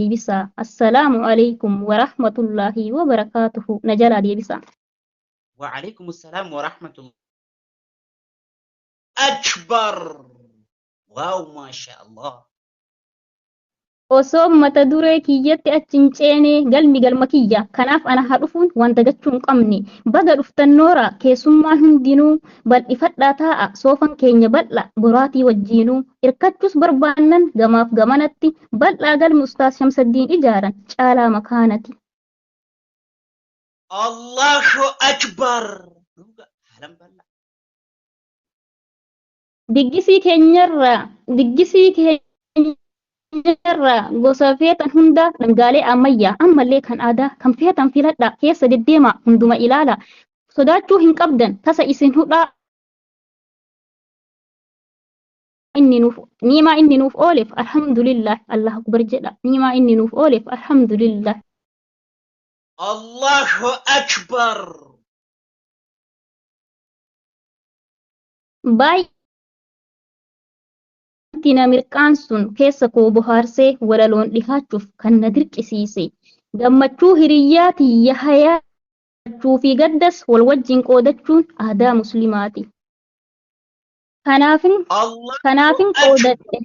Deebisaa. Assalaamu alaikum warahmatullaahi wabarakaatuhu. Na jalaa deebisaa. Wa alaikum assalam wa rahmatullah. Akbar. Waaw, maasha Allah. Osoo mata duree kiyyatti achi hin ceene, galmi galma kiyya. Kanaaf ana haa dhufuun waan dagachuu hin qabne. Baga dhuftan noora keessummaan hundinuu, bal'ifadhaa taa'a, soofan keenya bal'a boraatii wajjiinuu. Irkachuus barbaannan gamaaf gamanatti bal'aa, galmi Ustaaz Shamsaddiin ijaaran caalaa makaanati. Allahu Akbar. Dhuga haalan bal'aa. Diggisii keenyarraa gosa feetan hunda, dhangaalee ammayyaa ammallee kan aadaa kan feetan filadhaa, keessa deddeemaa hunduma ilaala. Sodaachuu hin qabdan tasa isin hudhaa inni nuuf niimaa inni nuuf ooleef alhamdulillah, Allah akbar jedha. Niimaa inni nuuf ooleef alhamdulillah. Allahu Akbar. Baay'ee na mirqaan sun keessa koo bohaarsee walaloon dhihaachuuf kan na dirqisiise. Gammachuu hiriyyaa tiyya hayaa fi gaddas wal wajjin qoodachuun aadaa muslimaati. Kanaafin Allahu kanaafin Akbar. qoodadhe.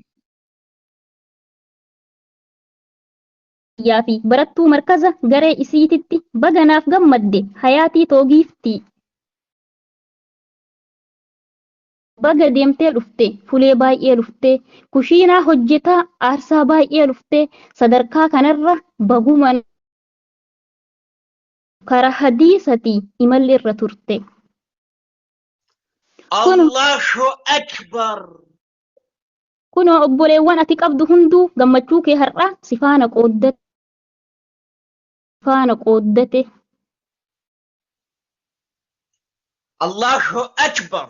Yaa fi barattuu markaza garee isiititti baga naaf gammadde hayaatii toogiiftii. Baga deemtee dhufte, fulee baay'ee luftee, kushiinaa hojjetaa aarsaa baay'ee luftee, sadarkaa kanarra baguma karaa hadiisatii imalli irra turte. Allahu Akbar. Kunoo obboleewwan ati qabdu hunduu gammachuu kee har'aa si faana qooddate. Faana qooddate. Allahu Akbar.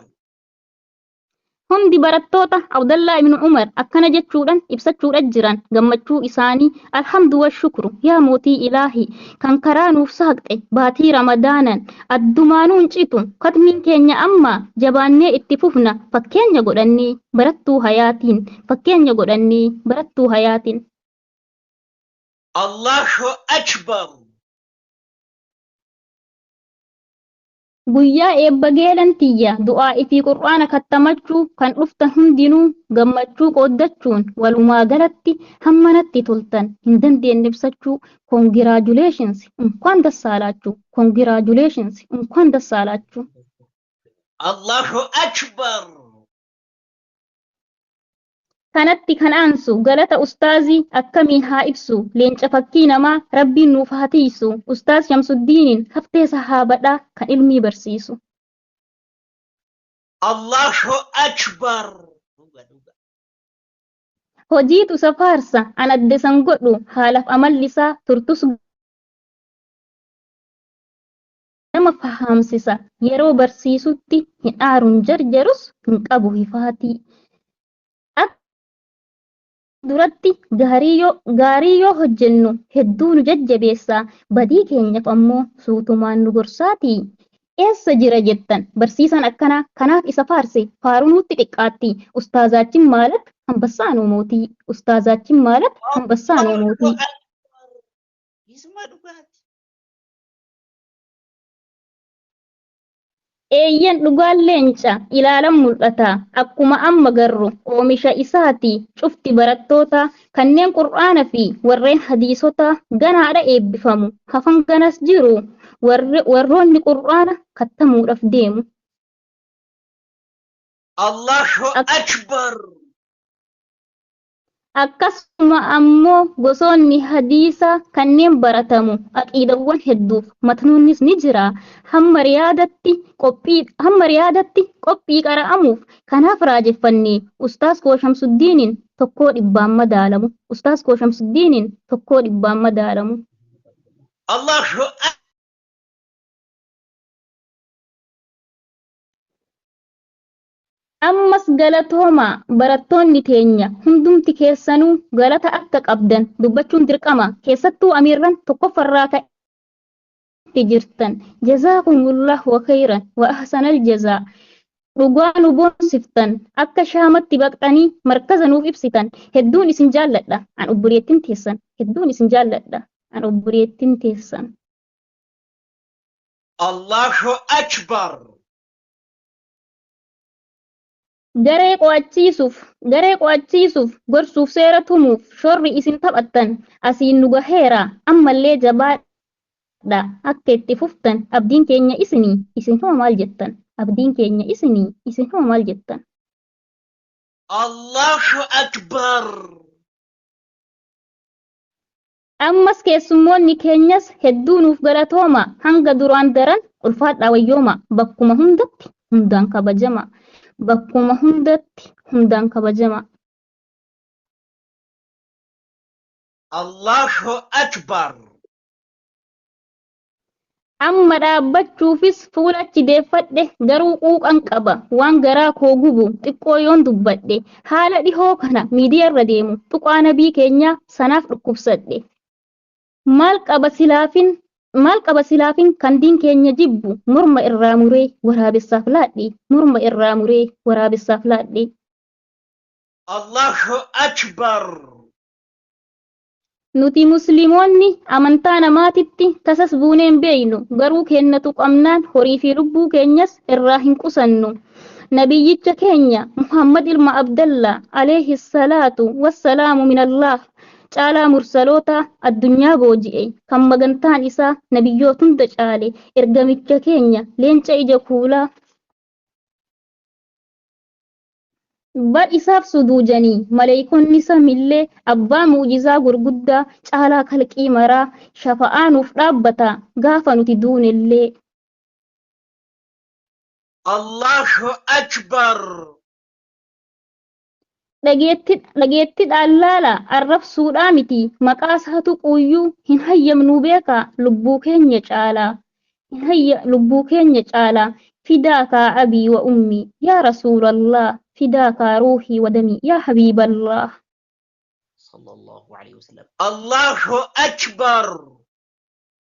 Hundi barattoota Abdallaa ibn Umar akkana jechuudhaan ibsachuudha jiran gammachuu isaanii: Alhamdu wa shukru yaa mootii ilaahi kan karaa nuuf saaqxe baatii Ramadaanan addumaanuu hin citu katmiin keenya, amma jabaannee itti fufna fakkeenya godhannee barattuu hayaatiin, fakkeenya godhannee barattuu hayaatiin. Allahu Akbar. Guyyaa eebba geelan tiyya du'aa fi qur'aana kattamachuu kan dhuftan hundinuu gammachuu qooddachuun walumaa galatti hammanatti toltan hin dandeenye ibsachuu. Congratulations, እንኳን ደስ አላችሁ. Congratulations, እንኳን ደስ አላችሁ. Allahu Akbar. Kanatti kan aansu galata ustaazii akkamiin haa ibsu? Leenca fakkii namaa rabbiin nuuf haa tiisu. Ustaaz Shamsuddiiniin haftee sahaabadhaa kan ilmii barsiisu. Allahu Akbar. Dhuga dhuga. Hojiitu isa faarsa, an adde san godhu haalaaf amalli isaa turtus nama fahaamsisa. Yeroo barsiisutti hin aaruun jarjarus hin qabu hifaatii. Akka duratti gaarii yoo hojjennu hedduu nu jajjabeessa, badii keenyaaf ammoo suutumaan nu gorsaatii. Eessa jira jettan barsiisaan akkanaa? Kanaaf isa faarse faaruu nutti xiqqaatti. Ustaazaachin maalat hambassaanoo mootii, ustaazaachin maalat hambassaanoo mootii. Isuma dhugaati. Eeyyan, dhugaan leenca ilaalan mul'ata. Akkuma amma garru oomisha isaati cufti barattoota kanneen qur'aana fi warreen hadiisota ganaadha eebbifamu. Hafan ganas jiru warroonni qur'aana kattamuudhaaf deemu. Allahu Akbar. Akkasuma ammoo gosoonni hadiisaa kanneen baratamu aqiidawwan hedduuf matnuunnis ni jira. Hamma riyaadatti qophii qara'amuuf kanaaf raajeffannee Ustaaz koo Shamsuddiiniin tokkoo dhibbaan madaalamu. Ustaaz koo Shamsuddiiniin tokkoo dhibbaan madaalamu. Allahu Ammas galatoomaa barattoonni teenya hundumti keessanuu, galata akka qabdan dubbachuun dirqama, keessattuu amiirran tokkoffarraa ka'e jirtan. Jazaakumullah wa khayran wa ahsanal jazaa. Dhugaa nu boonsiftan, akka shaamatti baqxanii markaza nuuf ibsitan. Hedduun isin jaalladha, an obboleettiin teessan. Hedduun isin jaalladha, an obboleettiin teessan. Allahu Akbar. Garee qo'achiisuuf, gorsuuf, seera tumuuf shorri isin taphattan asiin nu gaheera. Ammallee jabaadha, akka itti fuftan abdiin keenya isinii. Isin hoo maal jettan? Abdiin keenya isinii. Isin hoo maal jettan? Allahu Akbar. Ammas keessummoonni keenyas hedduu nuuf galatooma. Hanga duraan daran ulfaadhaa, wayyooma. Bakkuma hundatti hundaan kabajama. Bakkuma hundatti hundaan kabajama. Allahu Akbar. Amma dhaabbachuufis fuula achi deeffadhe, garuu quuqan qaba. Waan garaa koo gubu xiqqoo yoon dubbadhe, haala dhihoo kana miidiyaa irra deemu tuqaa nabii keenyaa sanaaf dhukkubsadhe. Maal qaba silaafin, maal qaba silaafin kan diin keenya jibbu morma irraa muree waraabessaaf laadhe, morma irraa muree waraabessaaf laadhe. Allahu Akbar. Nuti Musliimoonni amantaa namaatitti tasas buunee hin beeynu, garuu kennatu qabnaan horii fi lubbuu keenyas irraa hin qusannu. Nabiyyicha keenya Muhammad ilma Abdallah alayhi salaatu wassalaamu minallah, caalaa mursaloota addunyaa booji'e, kan magantaan isaa nabiyyoota hunda caale, ergamicha keenya leenca ija kuulaa, bar isaaf suduujanii maleeykonni samillee, abbaa mu'jizaa gurguddaa, caalaa kalqii maraa, shafa'aa nuuf dhaabbata gaafa nuti duunellee. Allahu Akbar. Dhageettidhaan laala, arrabsuudhaa miti. Maqaa isaa tuquuyyuu hin hayyamnuu, beekaa, lubbuu keenya caalaa hin hayya, lubbuu keenya caalaa. Fidaaka abii wa ummii yaa rasuulallah, fidaaka ruuhii wa damii yaa habiiballah. Sallallahu alayhi wasallam. Allahu Akbar.